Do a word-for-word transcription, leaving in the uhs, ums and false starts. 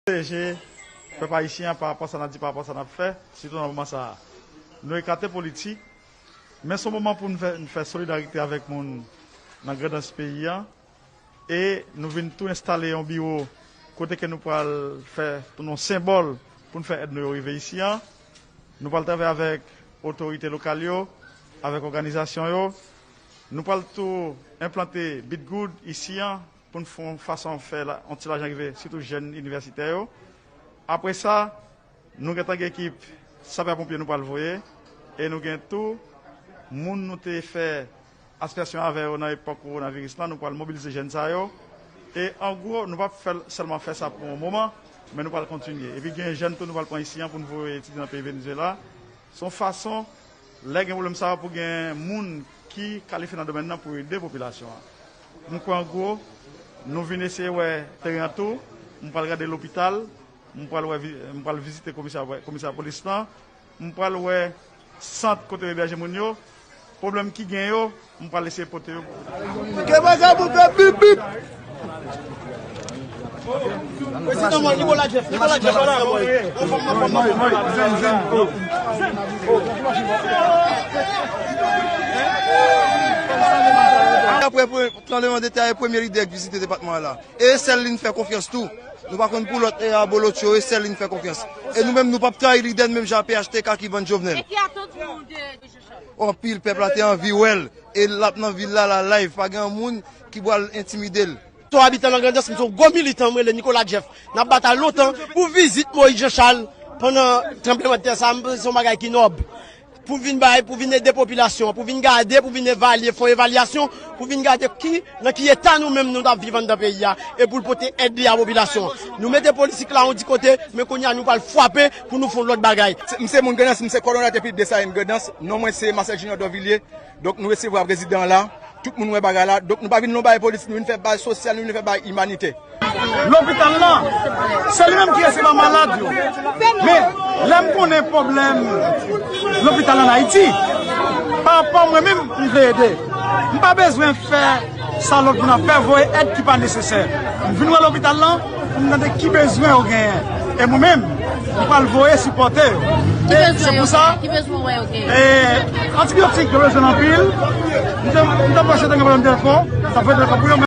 pwoteje pèp ayisyen an pa rapò sa n ap di, pa rapò sa n ap fè, sitou nan moman sa a. Nou ekate politik, men se yon moman pou n fè, n fè solidarite avèk moun nan Grandans peyi a. E nou vin tou enstale yon biwo kote ke nou pral fè tou yon senbòl pou n fè èd nou yo rive isi a. Nou pral travay avèk otorite lokal yo, avèk òganizasyon yo. Nou pral tou enplante Bitgood isi a pou n fè yon fason fè la, yon ti lajan rive, sitou jèn inivèsitè yo. Apre sa, nou gentan gen ekip sapè ponpye nou pral voye, e nou gen tou moun nou te fè aspèsyon avè yo nan epòk kowonaviris lan, nou pral mobilize jèn sa yo. E an gwo, nou p ap fè, sèlman fè sa pou yon moman, men nou pral kontinye. Epi gen jèn tou nou pral pran isi an pou n voye etidye nan peyi Venezuela. Se yon fason, lè gen pwoblèm sa yo, pou gen moun ki kalifye nan domèn nan pou ede popilasyon an. M kwè an gwo, nou vin eseye wè teren an tou. M pral gade lopital, m pral wè vi-, m pral vizite komisè, komisè polis lan, m pral wè sant kote yo ebèje moun yo. Pwoblèm ki gen yo, m pral eseye pote yo. Ke bagay pou fè bip bip. Prezidan mwen, Nicolas Jeff, Nicolas Jeff. Apre pre-, tranblemanntè a, e premye lidè k vizite depatman an la. E sèl li n fè konfyans tou. Nou pa konn pou lòt, e abolotcho, e sèl li n fè konfyans. E nou menm, nou p ap trayi lidè n menm jan a P H T K ki vann Jovenel. E ki atant nou de, de Jean Charles? Anpil pèp la te anvi wè l. E l ap nan vil la, la live. Pa gen moun ki pral entimide l. Son abitan nan Grandans, m se yon gwo militan, m rele Nicolas Jeff. N ap batay lontan pou vizit Moïse Jean Charles pandan tranblemanntè sa, m panse se yon bagay ki nòb. Pou vin bay, pou vin ede popilasyon an, pou vin gade, pou vin evalye, fè yon evalyasyon, pou vin gade ki, nan ki eta nou menm nou t ap viv anndan peyi a, e pou l pote èd li a popilasyon an. Nou mete politik la yon ti kote, men kounye a nou pral frape pou nou fè yon lòt bagay. Se, m se moun Grandans, m se kòdonatè P I D Dessalines Grandans, non mwen se Marcel Junior Dorvilliers. Donk nou resevwa prezidan an la, tout moun wè bagay la. Donk nou pa vin nan bagay politik, nou vin fè bagay sosyal, nou vin fè bagay imanitè. Lopital lan, se li menm ki resevwa malad yo. Men, lè m konnen pwoblèm lopital ann Ayiti, pa rapò mwen menm, m vle ede. M pa bezwen fè sa lòt moun ap fè, voye èd ki pa nesesè. M vin wè lopital lan, pou m tande ki bezwen yo genyen. E mwen menm, m pral voye sipòte yo. Ki bezwen yo genyen? Ki bezwen w wè yo genyen? E, antibiyotik, yo bezwen anpil. M te, m te panse te gen pwoblèm tèlfon, sa fè tèlfon pou yo.